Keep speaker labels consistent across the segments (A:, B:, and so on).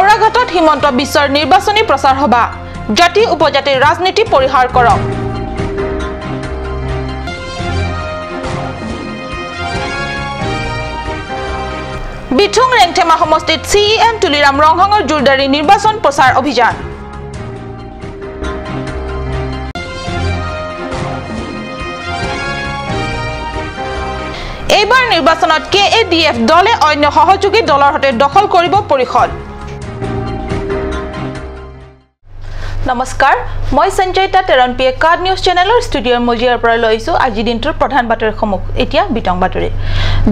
A: হাওৰাঘাটত হিমন্ত বিশ্বৰ নিৰ্বাচনী প্ৰচাৰ সভা। জাতি উপজাতিৰ ৰাজনীতি পৰিহাৰ কৰক। বিথুং ৰেংথেমা সমষ্টিত CEM Tuliram ৰংহাঙৰ জোৰদাৰী নিৰ্বাচন প্ৰচাৰ অভিযান। এইবাৰ নিৰ্বাচনত KADF দলে অন্য সহযোগী দলৰ সৈতে দখল কৰিব পৰিষদ। নমস্কাৰ, মই সঞ্জয়িতা তেৰণপিয়ে কাৰ্ড নিউজ চেনেলৰ ষ্টুডিঅ'ৰ মজিয়াৰ পৰা লৈছো আজি দিনটোৰ প্ৰধান বাতৰিসমূহ। এতিয়া বিতং বাতৰি।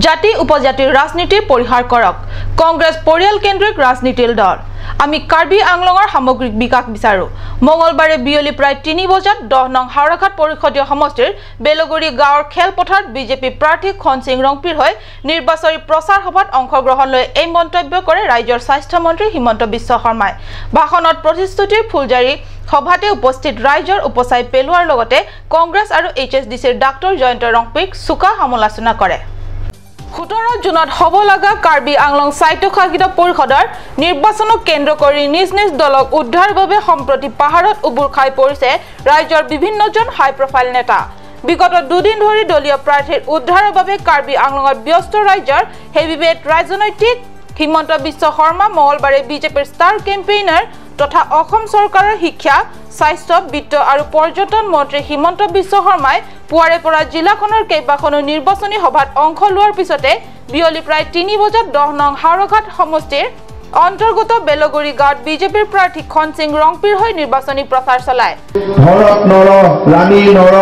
A: জাতি উপজাতিৰ ৰাজনীতিৰ পৰিহাৰ কৰক। কংগ্ৰেছ পৰিয়াল কেন্দ্ৰিক ৰাজনীতিৰ দল। আমি কাৰ্বি আংলঙৰ সামগ্ৰিক বিকাশ বিচাৰো। মঙলবাৰে বিয়লি প্ৰায় 3 বজাত 10 নং হাওৰাঘাট পৰিষদীয় সমষ্টিৰ বেলগুৰি গাঁৱৰ খেলপথাৰত বিজেপি প্ৰাৰ্থী খনসিং ৰংপিৰ হৈ নিৰ্বাচনী প্ৰচাৰ সভাত অংশগ্ৰহণ লৈ এই মন্তব্য কৰে ৰাজ্যৰ স্বাস্থ্যমন্ত্ৰী হিমন্ত বিশ্ব শৰ্মাই। ভাষণত প্ৰতিশ্ৰুতিৰ ফুলজাৰি সভাতে উপস্থিত ৰাইজৰ উপচাই পেলোৱাৰ লগতে কংগ্ৰেছ আৰু HSDCৰ ডাক্তৰ জয়ন্ত ৰংপিক চোকা সমালোচনা কৰে। 17 জুনত হ'ব লগা কাৰ্বি আংলং স্বায়ত্তশাসিত পৰিষদৰ নিৰ্বাচনক কেন্দ্ৰ কৰি নিজ নিজ দলক উদ্ধাৰৰ বাবে সম্প্ৰতি পাহাৰত উবুৰ খাই পৰিছে ৰাজ্যৰ বিভিন্নজন হাই প্ৰফাইল নেতা। বিগত দুদিন ধৰি দলীয় প্ৰাৰ্থীৰ উদ্ধাৰৰ বাবে কাৰ্বি আংলঙত ব্যস্ত ৰাজ্যৰ হেভিৱেট ৰাজনৈতিক হিমন্ত বিশ্ব শৰ্মা মঙলবাৰে বিজেপিৰ ষ্টাৰ কেম্পেইনাৰ তথা অসম চৰকাৰৰ শিক্ষা, স্বাস্থ্য, বিত্ত আৰু পৰ্যটন মন্ত্ৰী হিমন্ত বিশ্ব শৰ্মাই পুৱাৰে পৰা জিলাখনৰ কেইবাখনো নিৰ্বাচনী সভাত অংশ লোৱাৰ পিছতে বিয়লি প্ৰায় 3 বজাত 10 নং হাওৰাঘাট সমষ্টিৰ অন্তৰ্গত বেলগুৰি গাঁৱত বিজেপিৰ প্ৰাৰ্থী খনসিং ৰংপিৰ হৈ নিৰ্বাচনী প্ৰচাৰ চলায়।
B: ভৰত নৰ, ৰাণী নৰ,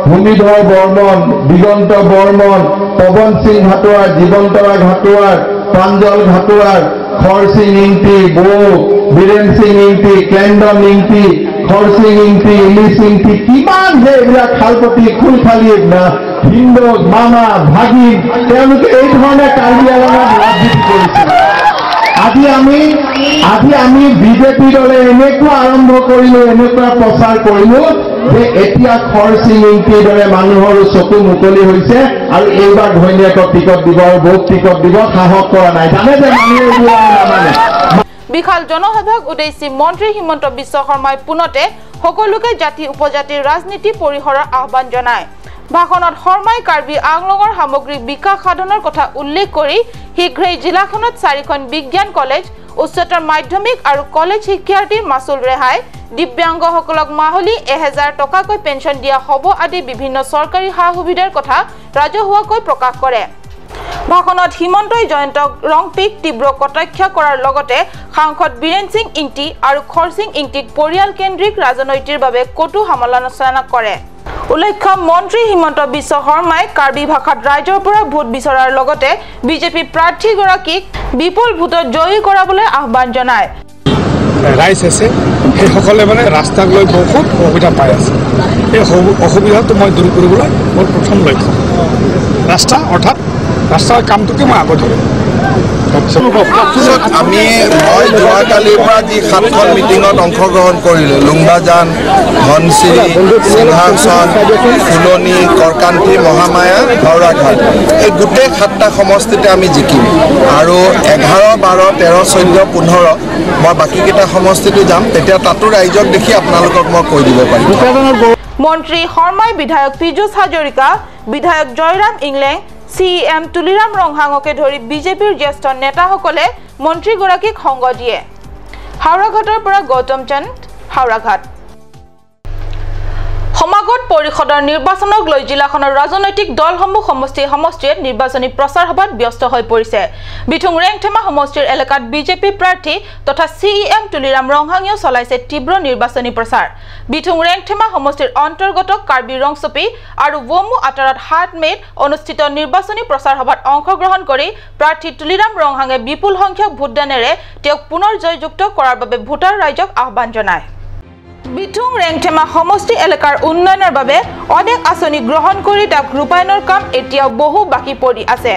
B: ভূমিধৰ বৰ্মন, দিগন্ত বৰ্মন, পৱন সিং ঘাটোৱাৰ, জীৱন্তৰা ঘাটোৱাৰ, প্ৰাঞ্জল ঘাটোৱাৰ, খৰসিং ইংতি, বৌ, বীৰেন সিং ইংতি, ক্লেণ্ডন ইংতি, খৰসিং ইংতি, ইলিছ ইংতি, কিমান যে এইবিলাক খালপতি, খুলখালি, হিন্দু, মামা, ভাগিন, তেওঁলোকে এই ধৰণে কাৰ্বি আংলঙত ৰাজনীতি কৰিছিল। আজি আমি বিজেপি দলে এনেকুৱা আৰম্ভ কৰিলো, এনেকুৱা প্ৰচাৰ কৰিলো যে এতিয়া খৰসিং ইংতিৰ দৰে মানুহৰো চকু মুকলি হৈছে আৰু এইবাৰ ঘৈণীয়েকক টিকট দিব আৰু বৌক টিকট দিব সাহস কৰা নাই। জানে যে মানুহে এইবোৰ আৰু নামানে।
A: বিশাল জনসভাক উদ্দেশ্যি মন্ত্ৰী হিমন্ত বিশ্ব শৰ্মাই পুনতে সকলোকে জাতি উপজাতিৰ ৰাজনীতি পৰিহৰৰ আহ্বান জনায়। ভাষণত শৰ্মাই কাৰ্বি আংলঙৰ সামগ্ৰিক বিকাশ সাধনৰ কথা উল্লেখ কৰি শীঘ্ৰেই জিলাখনত 4খন বিজ্ঞান কলেজ, উচ্চতৰ মাধ্যমিক আৰু কলেজ শিক্ষাৰ্থীৰ মাচুল ৰেহাই, দিব্যাংগসকলক মাহিলী 1000 টকাকৈ পেঞ্চন দিয়া হ'ব আদি বিভিন্ন চৰকাৰী সা সুবিধাৰ কথা ৰাজহুৱাকৈ প্ৰকাশ কৰে। ভাষণত হিমন্তই জয়ন্ত ৰংপিক তীব্ৰ কটাক্ষ কৰাৰ লগতে সাংসদ বীৰেন সিং ইংতি আৰু খৰসিং ইংতিক পৰিয়াল কেন্দ্ৰিক ৰাজনীতিৰ বাবে কটু সমালোচনা কৰে। উল্লেখ্য, মন্ত্ৰী হিমন্ত বিশ্ব শৰ্মাই কাৰ্বি ভাষাত ৰাইজৰ পৰা ভোট বিচৰাৰ লগতে বিজেপি প্ৰাৰ্থীগৰাকীক বিপুল ভোটত জয়ী কৰাবলৈ আহ্বান জনায়।
C: ৰাইজ আছে সেইসকলে মানে ৰাস্তাক লৈ বহুত অসুবিধা পাই আছে। এই অসুবিধাটো মই দূৰ কৰিবলৈ মোৰ প্ৰথম লক্ষ্য ৰাস্তা, অৰ্থাৎ ৰাস্তাৰ কামটোকে মই আগত ধৰিম।
D: আমি মই যোৱাকালিৰ পৰা যি 7খন মিটিঙত অংশগ্ৰহণ কৰিলোঁ, লুংবাজান, ধনশিৰি, সিংহাসন, ফুলনি, কৰকান্তি, মহামায়া, হাওৰাঘাট, এই গোটেই 7টা সমষ্টিতে আমি জিকিম। আৰু 11, 12, 13, 14, 15 মই বাকীকেইটা সমষ্টিতো যাম, তেতিয়া তাতো ৰাইজক দেখি আপোনালোকক মই কৈ দিব পাৰিম।
A: মন্ত্ৰী শৰ্মাই বিধায়ক পীযুষ হাজৰিকা, বিধায়ক জয়ৰাম ইংলেং, CEM Tuliram ৰংহাঙকে ধৰি বিজেপিৰ জ্যেষ্ঠ নেতাসকলে মন্ত্ৰীগৰাকীক সংগ দিয়ে। হাওৰাঘাটৰ পৰা গৌতম চন্দ, হাওৰাঘাট। সমাগত পৰিষদৰ নিৰ্বাচনক লৈ জিলাখনৰ ৰাজনৈতিক দলসমূহ সমষ্টি সমষ্টিয়ে নিৰ্বাচনী প্ৰচাৰ সভাত ব্যস্ত হৈ পৰিছে। বিথুং ৰেংথেমা সমষ্টিৰ এলেকাত বিজেপি প্ৰাৰ্থী তথা CEM Tuliram ৰংহাঙেও চলাইছে তীব্ৰ নিৰ্বাচনী প্ৰচাৰ। বিথুং ৰেংথেমা সমষ্টিৰ অন্তৰ্গত কাৰ্বি ৰংচপি আৰু ৱমু আটাৰত 7 মে'ত অনুষ্ঠিত নিৰ্বাচনী প্ৰচাৰ সভাত অংশগ্ৰহণ কৰি প্ৰাৰ্থী তুলিৰাম ৰংহাঙে বিপুল সংখ্যক ভোটদানেৰে তেওঁক পুনৰ জয়যুক্ত কৰাৰ বাবে ভোটাৰ ৰাইজক আহ্বান জনায়। বিথুং ৰেংথেমা সমষ্টি এলেকাৰ উন্নয়নৰ বাবে অনেক আঁচনি গ্ৰহণ কৰি তাক ৰূপায়ণৰ কাম এতিয়াও বহু বাকী পৰি আছে।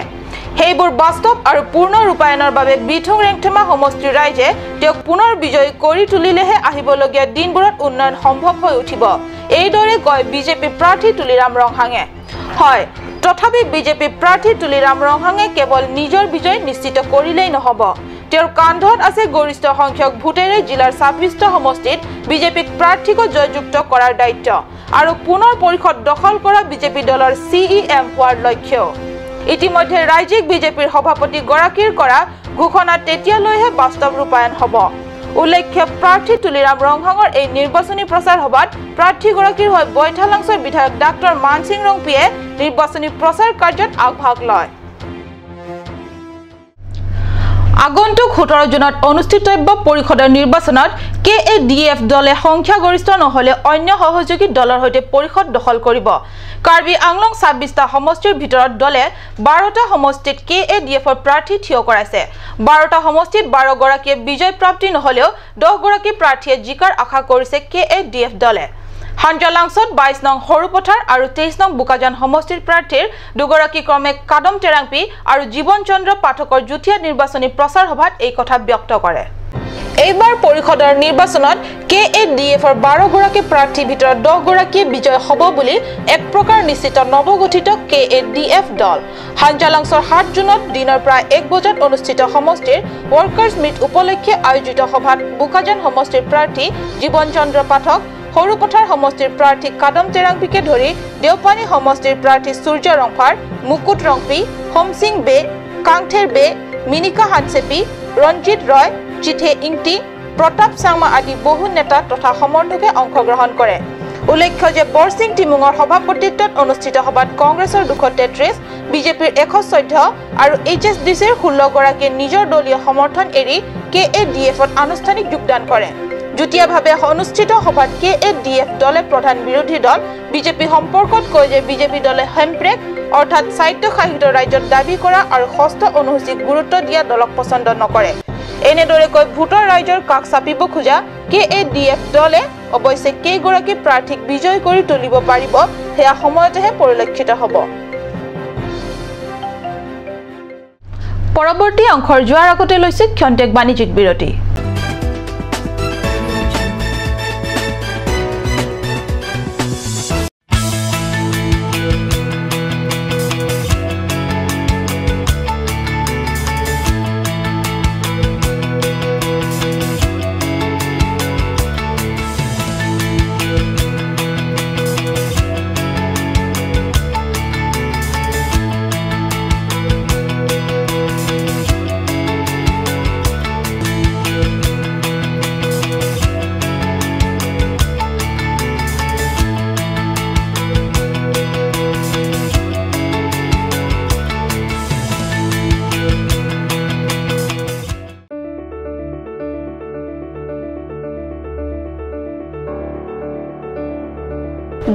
A: সেইবোৰ বাস্তৱ আৰু পূৰ্ণ ৰূপায়ণৰ বাবে বিথুং ৰেংথেমা সমষ্টিৰ ৰাইজে তেওঁক পুনৰ বিজয়ী কৰি তুলিলেহে আহিবলগীয়া দিনবোৰত উন্নয়ন সম্ভৱ হৈ উঠিব, এইদৰে কয় বিজেপি প্ৰাৰ্থী তুলিৰাম ৰংহাঙে। হয়, তথাপি বিজেপি প্ৰাৰ্থী তুলিৰাম ৰংহাঙে কেৱল নিজৰ বিজয় নিশ্চিত কৰিলেই নহ'ব, তেওঁৰ কান্ধত আছে গৰিষ্ঠ সংখ্যক ভোটেৰে জিলাৰ 26টা সমষ্টিত বিজেপিক প্ৰাৰ্থীক জয়যুক্ত কৰাৰ দায়িত্ব আৰু পুনৰ পৰিষদ দখল কৰা বিজেপি দলৰ CEM হোৱাৰ লক্ষ্য। ইতিমধ্যে ৰাজ্যিক বিজেপিৰ সভাপতি গৰাকীৰ কৰা ঘোষণা তেতিয়ালৈহে বাস্তৱ ৰূপায়ণ হ'ব। উল্লেখ্য, প্ৰাৰ্থী তুলিৰাম ৰংহাঙৰ এই নিৰ্বাচনী প্ৰচাৰ সভাত প্ৰাৰ্থীগৰাকীৰ হৈ বৈঠালাংছৰ বিধায়ক ডাক্তৰ মানসিং ৰংপিয়ে নিৰ্বাচনী প্ৰচাৰ কাৰ্যত আগভাগ লয়। আগন্তুক 17 জুনত অনুষ্ঠিতব্য পৰিষদৰ নিৰ্বাচনত KADF দলে সংখ্যাগৰিষ্ঠ নহলে অন্য সহযোগী দলৰ সৈতে পৰিষদ দখল কৰিব। কাৰ্বি আংলং 26টা সমষ্টিৰ ভিতৰত দলে 12টা সমষ্টিত KADFৰ প্ৰাৰ্থী থিয় কৰাইছে। 12টা সমষ্টিত 12 গৰাকীয়ে বিজয় প্ৰাপ্তি নহলেও 10 গৰাকী প্ৰাৰ্থীয়ে জিকাৰ আশা কৰিছে KADF দলে। হাঞ্জালাংছত 22 নং সৰুপথাৰ আৰু 23 নং বোকাজান সমষ্টিৰ প্ৰাৰ্থীৰ দুগৰাকী ক্ৰমে কাদম টেৰাংপি আৰু জীৱন চন্দ্ৰ পাঠকৰ যুটীয়া নিৰ্বাচনী প্ৰচাৰ সভাত এই কথা ব্যক্ত কৰে। এইবাৰ পৰিষদৰ নিৰ্বাচনত KADFৰ 12 গৰাকী প্ৰাৰ্থীৰ ভিতৰত 10 গৰাকীয়ে বিজয় হ'ব বুলি এক প্ৰকাৰ নিশ্চিত নৱগঠিত KADF দল। হাঞ্জালাংছৰ 7 জুনত দিনৰ প্ৰায় 1 বজাত অনুষ্ঠিত সমষ্টিৰ ৱৰ্কাৰ্ছ মিট উপলক্ষে আয়োজিত সভাত বোকাজান সমষ্টিৰ প্ৰাৰ্থী জীৱন চন্দ্ৰ পাঠক, সৰুপথাৰ সমষ্টিৰ প্ৰাৰ্থী কাদম টেৰাংপিকে ধৰি দেওপানী সমষ্টিৰ প্ৰাৰ্থী সূৰ্য ৰংফাৰ, মুকুট ৰংপি, হোমসিং বে, কাংথেৰ বে, মিনিকা হানচেপি, ৰঞ্জিত ৰয়, চিথে ইংটি, প্ৰতাপ চাংমা আদি বহু নেতা তথা সমৰ্থকে অংশগ্ৰহণ কৰে। উল্লেখ্য যে বৰসিং টিমুঙৰ সভাপতিত্বত অনুষ্ঠিত সভাত কংগ্ৰেছৰ 233, বিজেপিৰ 114 আৰু HSDCৰ 16 গৰাকীয়ে নিজৰ দলীয় সমৰ্থন এৰি KADFত আনুষ্ঠানিক যোগদান কৰে। যুটীয়াভাৱে অনুষ্ঠিত সভাত KADF দলে প্ৰধান বিৰোধী দল বিজেপি সম্পৰ্কত কয় যে বিজেপি দলে হেমপ্ৰেক অৰ্থাৎ স্বায়ত্তশাসিত ৰাজ্যত দাবী কৰা আৰু ষষ্ঠ অনুসূচীক গুৰুত্ব দিয়া দলক পছন্দ নকৰে। এনেদৰে কৈ ভোটৰ ৰাইজৰ কাষ চাপিব খোজা KADF দলে অৱশ্যে কেইগৰাকী প্ৰাৰ্থীক বিজয় কৰি তুলিব পাৰিব সেয়া সময়তেহে পৰিলক্ষিত হ'ব। পৰৱৰ্তী অংশৰ যোৱাৰ আগতে লৈছে ক্ষন্তেক বাণিজ্যিক বিৰতি।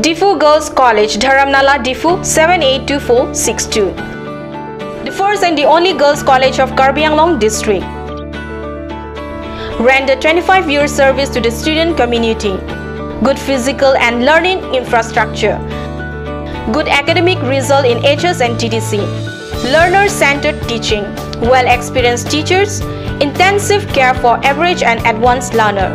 E: Difu Girls College, Dharamnala, Difu 782462. The first and the only girls' college of Karbi Anglong district. Rendered 25-year service to the student community. Good physical and learning infrastructure. Good academic result in HS and TDC. Learner-centered teaching. Well-experienced teachers. Intensive care for average and advanced learner.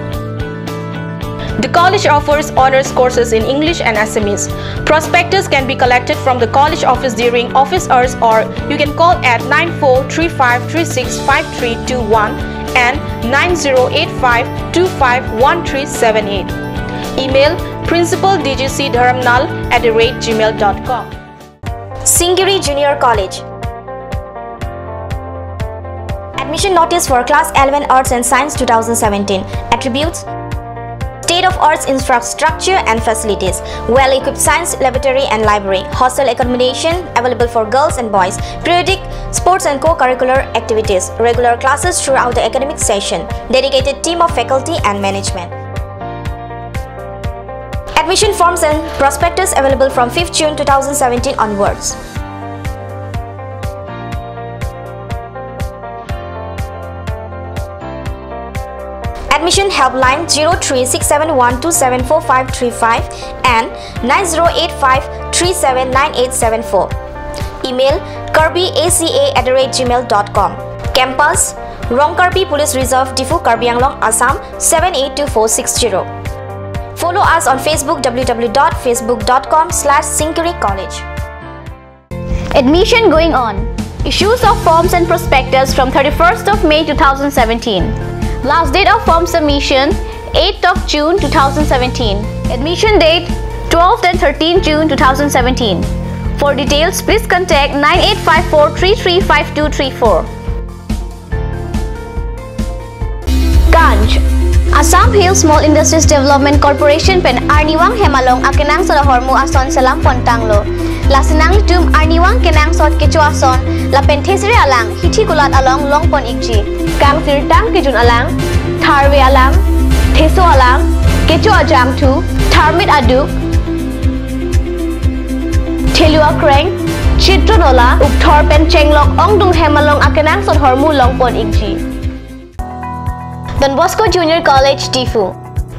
E: The college offers honors courses in English and Assamese. Prospectus can be collected from the college office during office hours, or you can call at 9435365321 and 9085251378. Email principaldgcdharamnal@gmail.com.
F: Singiri Junior College. Admission notice for Class 11 Arts and Science 2017. Attributes: State of arts infrastructure and facilities, well-equipped science laboratory and library, hostel accommodation available for girls and boys, periodic sports and co-curricular activities, regular classes throughout the academic session, dedicated team of faculty and management. Admission forms and prospectus available from 5th June 2017 onwards. Admission helpline 03671274535 and 9085379874. Email karbiaca@gmail.com. Campus Rongkarbi Police Reserve, Difu, Karbi Anglong, Assam 782460. Follow us on Facebook www.facebook.com/Singiri College.
G: Admission going on.
F: Issues of forms and prospectus from 31st of May 2017. Last date of form submission 8th of June 2017. Admission date 12th and 13th June 2017. For details, please contact 9854335234. Kanch Assam Hill Small Industries Development Corporation pen Arniwang Hemalong akenang solohormu ason salam pontanglo. Lasinang tum Arniwang kenang sot kecho ason la pen thesre alang hithi kulat along long pon ikji. Kang sirtang kejun alang, tharwe alang, theso alang, kecho ajang thu, tharmit aduk, Thelua kreng, Chitronola, upthor pen chenglok ongdung hemalong akenang sot hormu long pon ikji. Don Bosco Junior College, Tifu.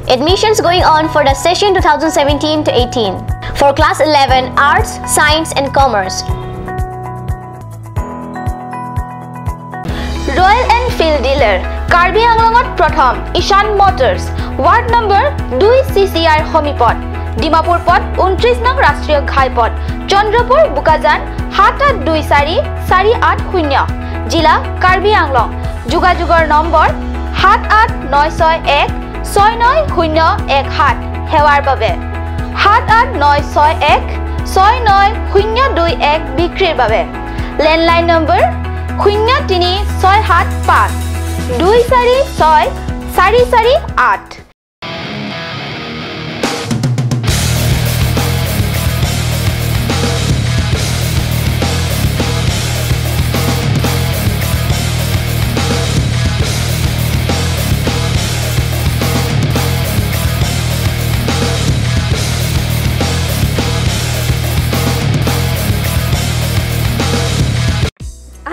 F: Admissions going on for the session 2017 to 18 for class 11 Arts, Science and Commerce.
A: Royal Enfield dealer Karbi আংলঙত প্ৰথম ঈশান Motors, ward number 2 CCR সমীপত, ডিমাপুৰ পথ 29 নং ৰাষ্ট্ৰীয় ঘাইপথ, চন্দ্ৰপুৰ বোকাজান 7824480, জিলা কাৰ্বি আংলং। যোগাযোগৰ number 78961 69017। সেৱাৰ বাবে 78961 69021। বিক্ৰীৰ বাবে লেণ্ডলাইন নম্বৰ 03675 246 448।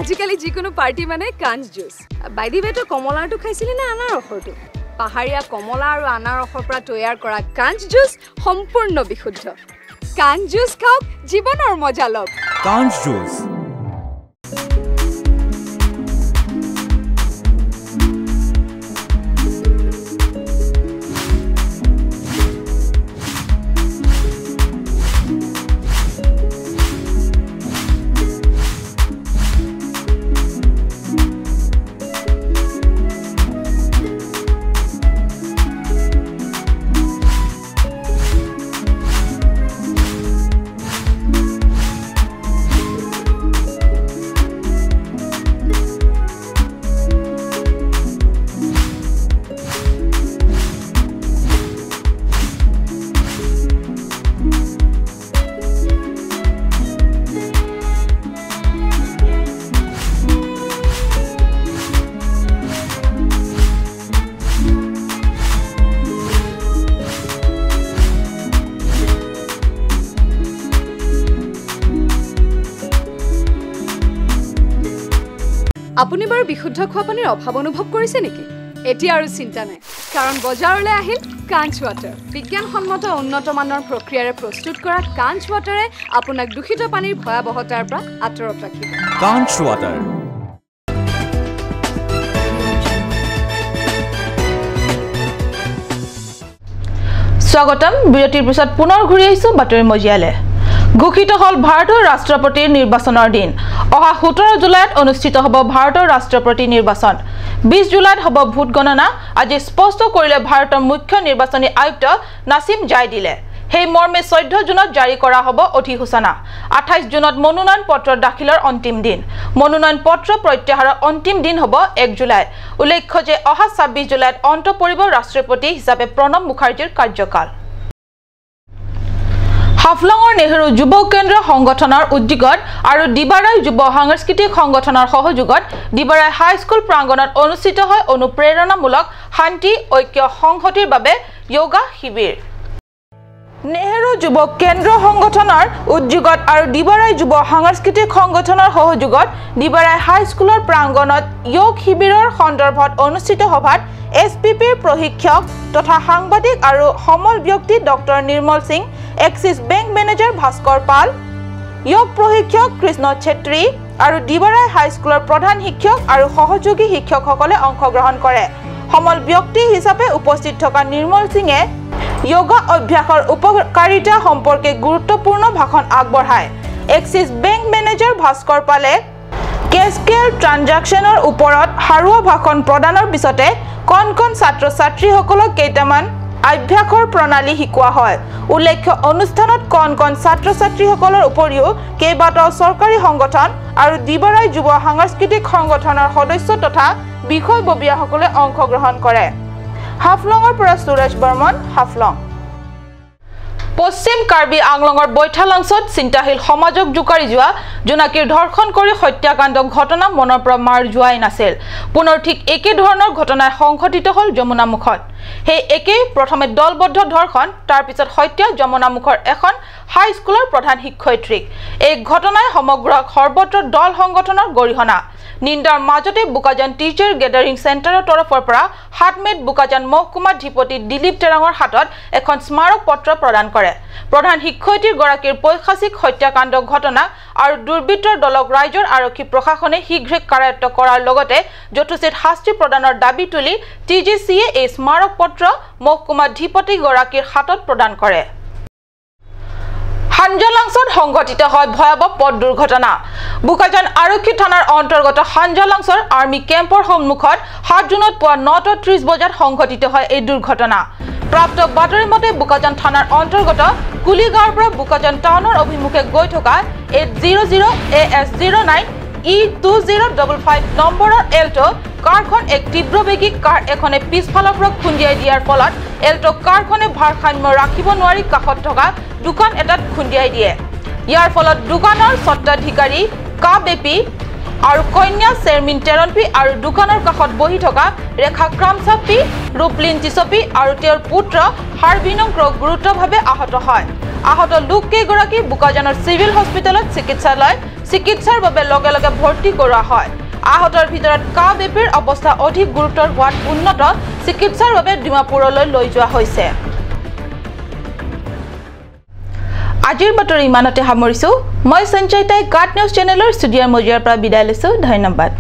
G: আজিকালি যিকোনো পাৰ্টি মানে কাঞ্চ জুচ। বাই the ৱে, তই কমলাৰটো খাইছিলি নে আনাৰসৰটো? পাহাৰীয়া কমলা আৰু আনাৰসৰ পৰা তৈয়াৰ কৰা কাঞ্চ জুচ সম্পূৰ্ণ বিশুদ্ধ। কাঞ্চ জুচ খাওক, জীৱনৰ মজা লওক।
H: কাঞ্চ জুচ।
G: আপুনি বাৰু বিশুদ্ধ খোৱা পানীৰ অভাৱ অনুভৱ কৰিছে নেকি? এতিয়া আৰু চিন্তা নাই, কাৰণ বজাৰলৈ আহিল কাঞ্চ ৱাটাৰ। বিজ্ঞানসন্মত উন্নত মানৰ প্ৰক্ৰিয়াৰে প্ৰস্তুত কৰা কাঞ্চ ৱাটাৰে আপোনাক দূষিত পানীৰ ভয়াৱহতাৰ পৰা আঁতৰত ৰাখিব।
H: কাঞ্চ ৱাটাৰ।
A: স্বাগতম। বিৰতিৰ পিছত পুনৰ ঘূৰি আহিছো বাতৰি মজিয়ালে। ঘোষিত হ'ল ভাৰতৰ ৰাষ্ট্ৰপতিৰ নিৰ্বাচনৰ দিন। অহা 17 জুলাইত অনুষ্ঠিত হ'ব ভাৰতৰ ৰাষ্ট্ৰপতি নিৰ্বাচন। 20 জুলাইত হ'ব ভোট গণনা। আজি স্পষ্ট কৰিলে ভাৰতৰ মুখ্য নিৰ্বাচনী আয়ুক্ত নাছিম জাইদিলে। সেই মৰ্মে 14 জুনত জাৰি কৰা হ'ব অধিসূচনা। 28 জুনত মনোনয়ন পত্ৰ দাখিলৰ অন্তিম দিন। মনোনয়ন পত্ৰ প্ৰত্যাহাৰৰ অন্তিম দিন হ'ব 1 জুলাই। উল্লেখ্য যে অহা 26 জুলাইত অন্ত পৰিব ৰাষ্ট্ৰপতি হিচাপে প্ৰণৱ মুখাৰ্জীৰ কাৰ্যকাল। হাফলঙৰ নেহেৰু যুৱ কেন্দ্ৰ সংগঠনৰ উদ্যোগত আৰু দিবাৰাই যুৱ সাংস্কৃতিক সংগঠনৰ সহযোগত দিবাৰাই হাইস্কুল প্ৰাংগণত অনুষ্ঠিত হয় অনুপ্ৰেৰণামূলক শান্তি ঐক্য সংহতিৰ বাবে যোগা শিবিৰ। নেহেৰু যুৱ কেন্দ্ৰ সংগঠনৰ উদ্যোগত আৰু দিবাৰাই যুৱ সাংস্কৃতিক সংগঠনৰ সহযোগত দিবাৰাই হাইস্কুলৰ প্ৰাংগণত যোগ শিবিৰৰ সন্দৰ্ভত অনুষ্ঠিত সভাত এছ পি পিৰ প্ৰশিক্ষক তথা সাংবাদিক আৰু সমল ব্যক্তি doctor Nirmal Singh, Axis bank manager Bhaskar Pal, যোগ প্ৰশিক্ষক কৃষ্ণ চেত্ৰী আৰু দিবাৰাই হাইস্কুলৰ প্ৰধান শিক্ষক আৰু সহযোগী শিক্ষকসকলে অংশগ্ৰহণ কৰে। সমল ব্যক্তি হিচাপে উপস্থিত থকা নিৰ্মল সিঙে যোগা অভ্যাসৰ উপকাৰিতা সম্পৰ্কে গুৰুত্বপূৰ্ণ ভাষণ আগবঢ়ায়। এক্সিছ বেংক মেনেজাৰ ভাস্কৰ পালে কেস্কেল ট্ৰানজাকশ্যনৰ ওপৰত সাৰুৱা ভাষণ প্ৰদানৰ পিছতে কণ কণ ছাত্ৰ ছাত্ৰীসকলক কেইটামান অভ্যাসৰ প্ৰণালী শিকোৱা হয়। উল্লেখ্য অনুষ্ঠানত কণ কণ ছাত্ৰ ছাত্ৰীসকলৰ উপৰিও কেইবাটাও চৰকাৰী সংগঠন আৰু দিবৰাই যুৱ সাংস্কৃতিক সংগঠনৰ সদস্য তথা বিষয়ববীয়াসকলে অংশগ্ৰহণ কৰে। হাফলঙৰ পৰা সুৰেশ বৰ্মন, হাফলং। পশ্চিম কাৰ্বি আংলঙৰ বৈঠালাংছত চিন্তাশীল সমাজক জোকাৰি যোৱা জোনাকীৰ ধৰ্ষণ কৰি হত্যাকাণ্ড ঘটনা মনৰ পৰা মাৰ যোৱাই নাছিল। পুনৰ ঠিক একেধৰণৰ ঘটনাই সংঘটিত হ'ল যমুনামুখত। সেই একেই প্ৰথমে দলবদ্ধ ধৰ্ষণ, তাৰ পিছত হত্যা যমুনামুখৰ এখন হাইস্কুলৰ প্ৰধান শিক্ষয়িত্ৰীক। এই ঘটনাই সমগ্ৰ সৰ্বত্ৰ দল সংগঠনৰ গৰিহণা। নিন্দাৰ মাজতে বোকাজান টিচাৰ গেডাৰিং চেণ্টাৰৰ তৰফৰ পৰা 7 মে'ত বোকাজান মহকুমাধিপতি দিলীপ টেৰাঙৰ হাতত এখন স্মাৰক পত্ৰ প্ৰদান কৰে। প্ৰধান শিক্ষয়িত্ৰীগৰাকীৰ পৈশাচিক হত্যাকাণ্ড ঘটনা আৰু দুৰ্বৃত্তৰ দলক ৰাজ্যৰ আৰক্ষী প্ৰশাসনে শীঘ্ৰে কাৰায়ত্ব কৰাৰ লগতে যথোচিত শাস্তি প্ৰদানৰ দাবী তুলি টি জি চিয়ে এই স্মাৰক পত্ৰ মহকুমাধিপতিগৰাকীৰ হাতত প্ৰদান কৰে। হাঞ্জালাংছত সংঘটিত হয় ভয়াৱহ পথ দুৰ্ঘটনা। বোকাজান আৰক্ষী থানাৰ অন্তৰ্গত হাঞ্জালাংছৰ আৰ্মি কেম্পৰ সন্মুখত 7 জুনত পুৱা 9:30 বজাত সংঘটিত হয় এই দুৰ্ঘটনা। প্ৰাপ্ত বাতৰি মতে বোকাজান থানাৰ অন্তৰ্গত কুলিগাঁৱৰ পৰা বোকাজান টাউনৰ অভিমুখে গৈ থকা 800 AS 09 E 2055 নম্বৰৰ এল্টো কাৰখন এক তীব্ৰবেগী কাৰ এখনে পিছফালৰ পৰা খুন্দিয়াই দিয়াৰ ফলত এল্টো কাৰখনে ভাৰসাম্য ৰাখিব নোৱাৰি কাষত থকা দোকান এটাত খুন্দিয়াই দিয়ে। ইয়াৰ ফলত দোকানৰ স্বত্বাধিকাৰী কা বেপী আৰু কন্যা চেৰমিন টেৰণপি আৰু দোকানৰ কাষত বহি থকা ৰেখা ক্ৰামচাপি, ৰূপলিন চিচপি আৰু তেওঁৰ পুত্ৰ হাৰবিনং গুৰুতৰভাৱে আহত হয়। আহত লোককেইগৰাকী বোকাজানৰ চিভিল হস্পিটেলত চিকিৎসাৰ বাবে লগে লগে ভৰ্তি কৰোৱা হয়। আহতৰ ভিতৰত কা বেপীৰ অৱস্থা অধিক গুৰুতৰ হোৱাত উন্নত চিকিৎসাৰ বাবে ডিমাপুৰলৈ লৈ যোৱা হৈছে। আজিৰ বাতৰি ইমানতে সামৰিছোঁ। মই সঞ্চয়িতাই কাট নিউজ চেনেলৰ ষ্টুডিঅ'ৰ মজিয়াৰ পৰা বিদায় লৈছোঁ। ধন্যবাদ।